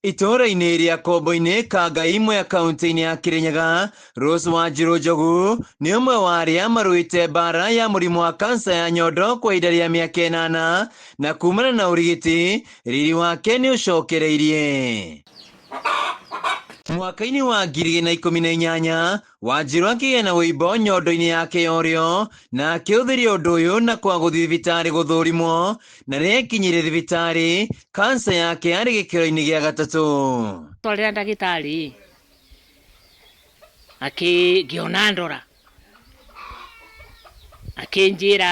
Itũũra-inĩ rĩa Kombo-inĩ, Kangai Mwea kaunti-inĩ ya Kirinyaga, Rose Wanjiru Njogu nĩ ũmwe wa arĩa marũĩte mbara ya mũrimũ wa kansa ya nyondo kwa ihinda rĩa mĩaka ĩnana na kumana na ũrigiti, riri wake nĩ ũcokereirie. Mwaka-inĩ wa 2018, Wanjiru akĩgĩa na ũimbo nyondo-inĩ yake ya ũrĩo na akĩhũthĩria ũndũ ũyũ na kwaga gũthiĩ thibitarĩ gũthũrimwo na rĩrĩa ekinyire thibitarĩ kansa yake yarĩ gĩkĩro-inĩ gĩa gatatũ. Twarĩra ndagĩtarĩ akĩ ngĩona ndora akĩnjĩra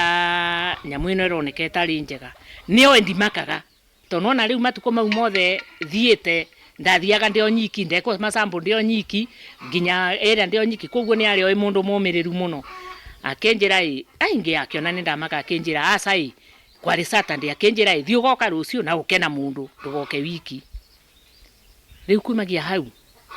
nyamũ ĩno ĩroneka ĩtarĩ njega nĩoĩ ndimakaga Tondũ nĩwona rĩu matukũ mau mothe thiĩte, ndathiaga ndĩ o nyiki, ndekwo ma sample ndĩ o nyiki, nginya ĩrĩa ndĩ o nyiki, koguo nĩ arĩ oĩ mũndũ mũmĩrĩru mũno. Akĩnjĩra ĩ, ai akĩona nĩ ndamaka akĩnjĩra aca ĩ, kwarĩ Saturday, akĩnjĩra ĩ, thiĩ ũgoka rũciũ na ũke na mũndũ, ndũgoke wiki. Rĩu kumagia hau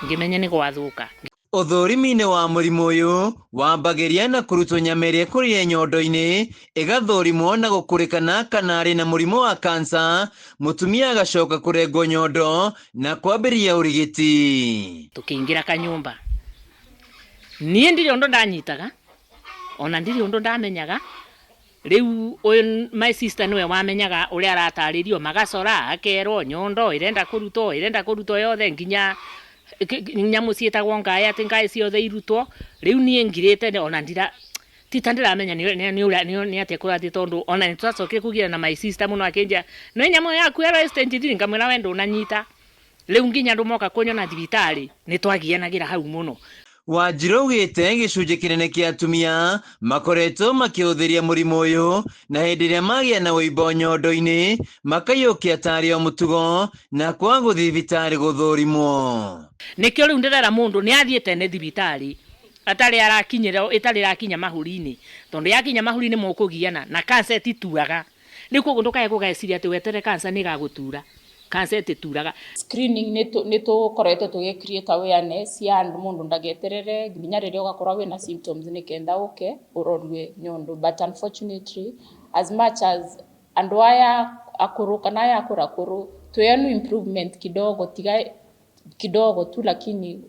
ngĩmenya nĩ gwathũka. Ũthũrimi-inĩ wa mũrimũ ũyũ wambagĩria na kũrutwo nyama ĩrĩa ĩkũrĩire nyondo-inĩ, ĩgathũrimwo na gũkũrĩkana kana arĩ na mũrimũ wa kansa, mũtumia agacoka kũrengwo nyondo na kwambĩrĩria ũrigiti. Tũkĩingĩra kanyũmba, niĩ ndirĩ ũndũ ndanyitaga, ona ndirĩ ũndũ ndamenyaga, Rĩu ũyũ my sister nĩwe wamenyaga ũrĩa aratarĩrio, magacora, akerwo nyondo ĩrenda kũrutwo, ĩrenda kũrutwo yothe nginya nyamũ ciĩtagwo ngaĩ atĩ ngaĩ ciothe irutwo. Rĩu niĩ ngirĩte ona ndira ti ta ndĩramenya nĩ atĩa kũrathiĩ tondũ ona nĩ twacokire kũgiana na my sister mũno akĩnjĩra nĩ nyamũ yaku ĩro stage three, ngamwĩra we ndũnanyita. Rĩu nginya andũ moka kũnyona thibitarĩ nĩ twagianagĩra hau mũno. Wanjiru augĩte gĩcunjĩ kĩnene kĩa atumia makoretwo makĩhũthĩria mũrimũ ũyũ na hĩndĩ ĩrĩa magĩa na ũimbo nyondo-inĩ makaiyũkia tarĩ o mũtugo na kwaga gũthiĩ thibitarĩ gũthũrimwo. Nĩkĩo rĩu ndĩrera mũndũ nĩ athiĩ tene thibitarĩ atarĩ arakinyĩra ĩtarĩ ĩrakinya mahũri-inĩ tondũ yakinya mahũri-inĩ mũkũgiana na cancer ĩtituaga. Rĩu koguo ndũkae gũgeciria atĩ weterere cancer nĩ ĩgagũtura. Cancer ĩtĩturaga. Screening nĩ tũkoretwo tũgĩ create awareness ya andũ mũndũ ndageterere nginya rĩrĩa ũgakorwo wĩna symptoms nĩ kenda ũke ũrorue nyondo, but unfortunately as much as andũ aya akũrũ kana aya akũrakũrũ twĩonu improvement kidogo tiga kidogo tu, lakini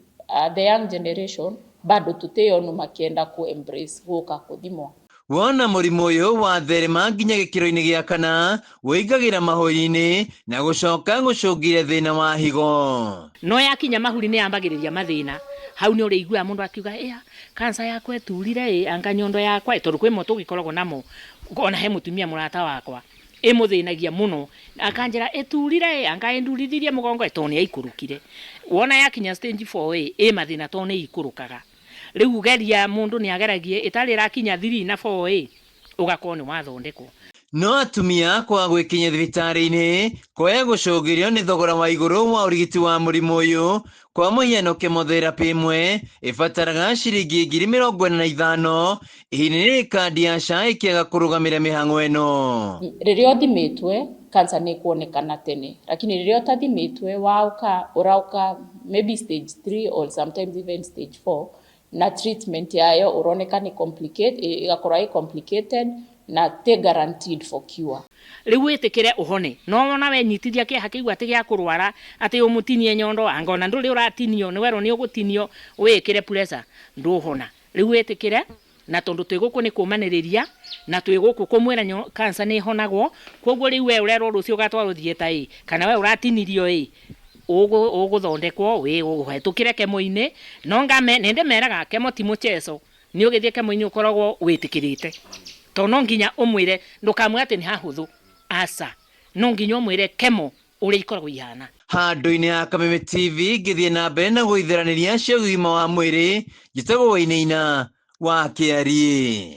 the young generation bado tũtĩonu makĩenda ku embrace gũka kũthimwo. Wona mũrimũ ũyũ watherema nginya gĩkĩro-inĩ gĩa kana, ũingagĩra mahũri-inĩ na gũcoka gũcũngĩrĩria thĩna wa higo. No yakinya mahuri nĩ yambagĩrĩria mathĩna. Hau nĩ ũrĩiguaga mũndũ akiuga ĩa cancer yakwa ĩturire ĩ anga nyondo yakwa ĩ, tondũ kwĩ mo tũgĩkoragwo namo. Ona he mũtumia mũrata wakwa ĩmũthĩnagia mũno akanjĩra ĩturire ĩ anga ĩndurithirie mũgongo ĩ, tondũ nĩ yaikũrũkire. Wona yakinya stage 4 ĩ, ĩ mathĩna tondũ nĩ ikũrũkaga. Rĩu geria mũndũ nĩ ageragie ĩtarĩ ĩrakinya 3 na 4 ĩ, ũgakorwo nĩ wathondekwo. No atumia kwaga gwĩkinyia thibitarĩ-inĩ kwaya gũcũngĩrĩrio nĩ thogora wa igũrũ wa ũrigiti wa mũrimũ ũyũ. Kwa mũhiano chemotherapy ĩmwe ĩbataraga ciringi 45,000, ihinda-inĩ rĩrĩ kandi ya SHA ĩkĩaga kũrũgamĩrĩra mĩhang'o ĩno. Rĩrĩa ũthimĩtwe cancer nĩ ĩkuonekana tene, lakini rĩrĩa ũtathimĩtwe waũka ũraũka maybe stage 3 or sometimes even stage 4, na treatment yayo ũroneka nĩ complicate, ĩgakorwo ĩ complicated na ti guaranteed for cure. Rĩu wĩtĩkĩre ũhone, no wona wenyitithia kĩeha kĩu atĩ gĩa kũrwara atĩ ũmũtinie nyondo anga ona ndũrĩ ũratinio nĩ werwo nĩ ũgũtinio wĩĩkĩre pressure ndũhona. Rĩu wĩtĩkĩre, na tondũ twĩ gũkũ nĩ kũmanĩrĩria na twĩ gũkũ kũmwĩra cancer nĩ ĩhonagwo, koguo rĩu we ũrerwo rũciũ ũgatwarwo theatre ĩ, kana we ũratinirio ĩ, ũgũthondekwo ũhetũkĩre kemo-inĩ, no ngame nĩ ndĩmeraga kemo ti mũchezo, nĩ ũgĩthiĩ kemo-inĩ ũkoragwo wĩtĩkĩrĩte, tondũ no nginya ũmwĩre, ndũkamwĩre atĩ nĩ hahũthũ, aca, no nginya ũmwĩre kemo ũrĩa ikoragwo ihana. Handũ-inĩ ha Kameme TV ngĩthiĩ na mbere na gũitheranĩria cia ũgima wa mwĩrĩ, njĩtagwo Wainaina wa Kĩariĩ.